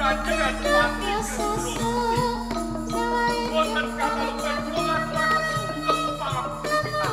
Kanjeng Adipati wonten katalupen kula ngaturaken sungkem pangapura.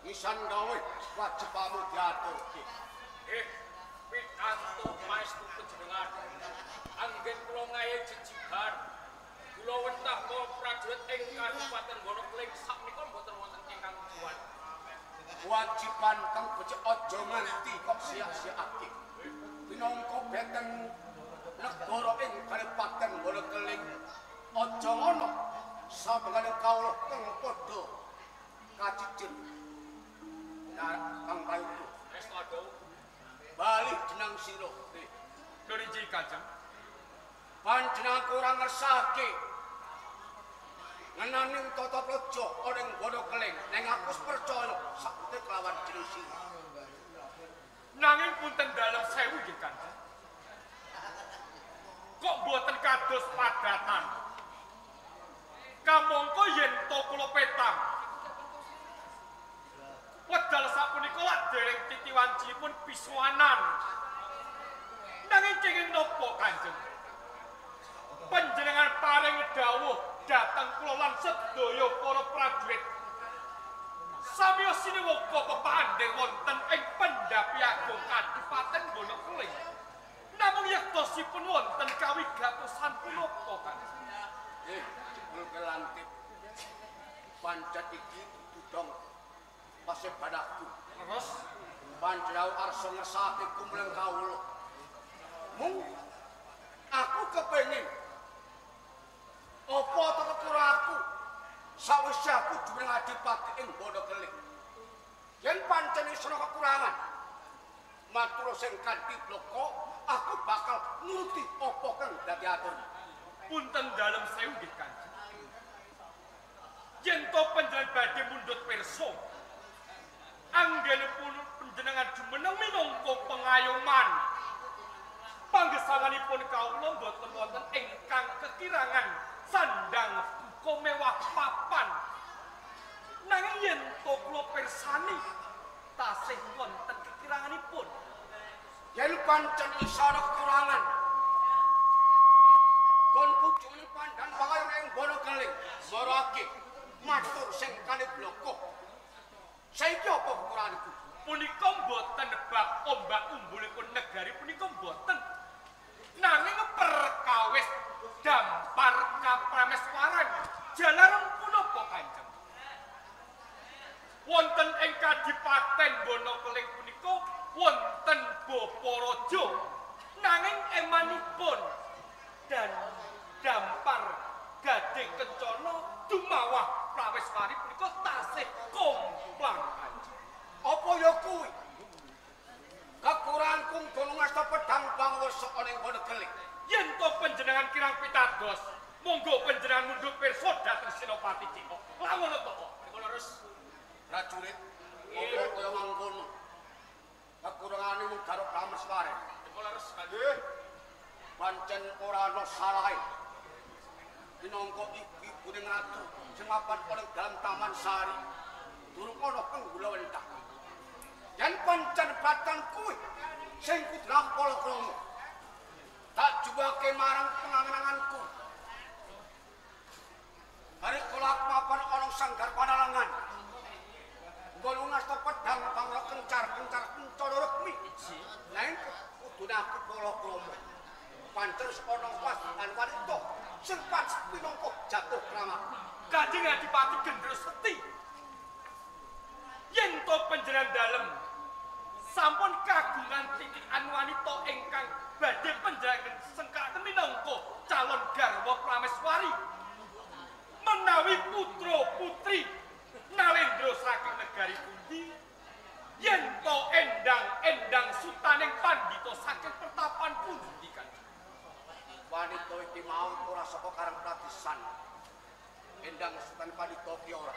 Isan gawe wajibamu diaturke. Pikantuk maestu panjenengan. Anggen kula ngaye jejiban. Kula wentah para prajurit ing Kabupaten Wonokeling sakmenika mboten wonten ingkang tujuan. Kewajiban kang becik aja nganti kok sia-siakake. Pinangka beteng negara ing Kabupaten Wonokeling aja ana sabengane kawula kang padha kacicir. Kang Prayoga. Bali jeneng sira. Nuriji Kanjeng. Panjenengan kurang ngersake ngenaning tata praja ana ing Wonokeling, ning aku wis percaya sakute kelawan jeneng sira. Nanging punten dalem sewu nggih Kanjeng. Kok mboten kados padatan. Kamangka yen to kula petang wedal sapunika lak dereng titiwancipun pisuwanan. Nanging kenging napa Kanjeng? Panjenengan paring dawuh dhateng kula lan sedaya para prajurit. Samiya siniwaka pepandhe wonten ing Pendhapi Agung Kadipaten Wonokeling. Namung yektosipun wonten kawigatosan punapa Kanjeng? Jebul kelantip. Pancet iki dudong pasebadaku. Terus panjenengan arsa ngersake kumuleng kawula. Mung aku kepengin apa tetekur aku sawise aku jumeneng adipati ing Wonokeling. Yen pancen isana kekurangan matur sing kanthi bloko, aku bakal nuruti apa kang dadi atur. Punten dalem sewu nggih Kanjeng. Yen to panjenengan badhe mundhut pirsa, anggenipun panjenengan jumeneng minangka pengayoman. Panggesanganipun kawula mboten wonten ingkang kekirangan sandang buka mewah papan. Nanging yen to kula pirsani tasih wonten kekiranganipun. Yen pancen isana kekurangan, gonku jumeneng pandhan pangayon ing Wonokeling, marake matur sing kanibloko. Saiki apa kekuranganku? Punika mboten bab ombak umbulipun negari punika mboten. Nanging perkawis dampar kaprameswaran jalaran punapa Kanjeng? Wonten ing Kadipaten Wonokeling punika wonten Bapa Raja. Nanging emanipun dan dampar gading kencana dumawah praweswari punika tasih komplang Kanjeng. Apa ya kuwi? Kekuranganku nggon ngasta pedhang pangwasa ana ing Wonokeling. Yen to panjenengan kirang pitados, monggo panjenengan mundhut pirsa dhateng Senopati Cina. Lah ngono to. Niku leres. Prajurit, apa kaya mangkono? Kekurangane mung karo pramesware. Niku leres Kanjeng. Pancen ora ana salahe. Minangka ibu-ibune ratu sing mapan ana dalam Taman Sari, durung ana kang gulawentah. Yen pancen batang kuwi sing kudu palakrama, tak juwake marang pengangan-anganku. Hari kula mapan ana sanggar panalangan. Nggon ngasta pedhang pangra kencar-kencar kencana rekmi. Nang kudune aku palakrama. Pancen ana lan wanita sing pacet minangka jatuh kramat. Kanjeng Adipati Gendroseti. Yen to panjenengan dalem sampun kagungan titikan wanita ingkang badhe panjenengan sengkaken minangka calon garwa prameswari. Menawi putra putri Nalendra saking negari pundi? Yen to endang-endang sutaning pandhita saking pertapan pundi Kanjeng? Wanita iki mau ora saka Karang Pradisan. Endang Sultan Pandhita ki ora.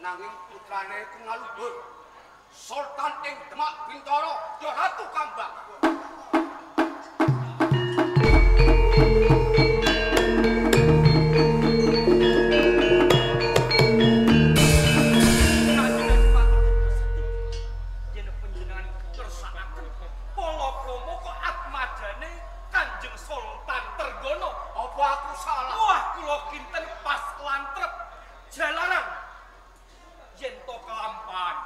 Nanging putrane iku ngaluhur Sultan ing Demak Bintara ya Ratu Kambang. Kanjeng Adipati Gendroseti, yen panjenengan kersakaken palakrama kok atmajane Kanjeng Sultan Trenggono. Apa aku salah? Wah, kula kinten pas lantrep jalaran yen to kelampahan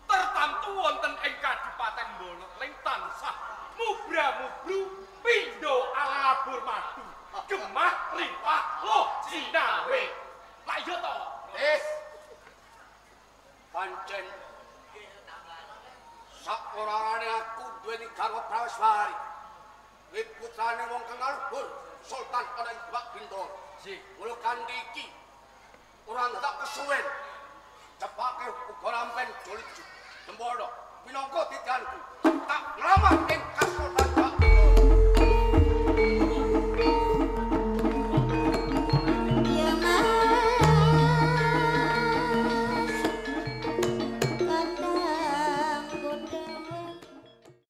tertamtu wonten ing Kadipaten Bonokling tansah mubra-mubru pindha alabur madu gemah ripah loh jinawe. Lah iya to? Eh. Pancen sak-orane aku duweni garwa prameswari. Kuwi putrane wong kang ngaluhur Sultan ana ing Demak Bintara. Nggih. Mula kanthi iki ora ndak kesuwen. Cepake uga rampen joli jembara minangka titianku. Tak nglamar ing kasultan.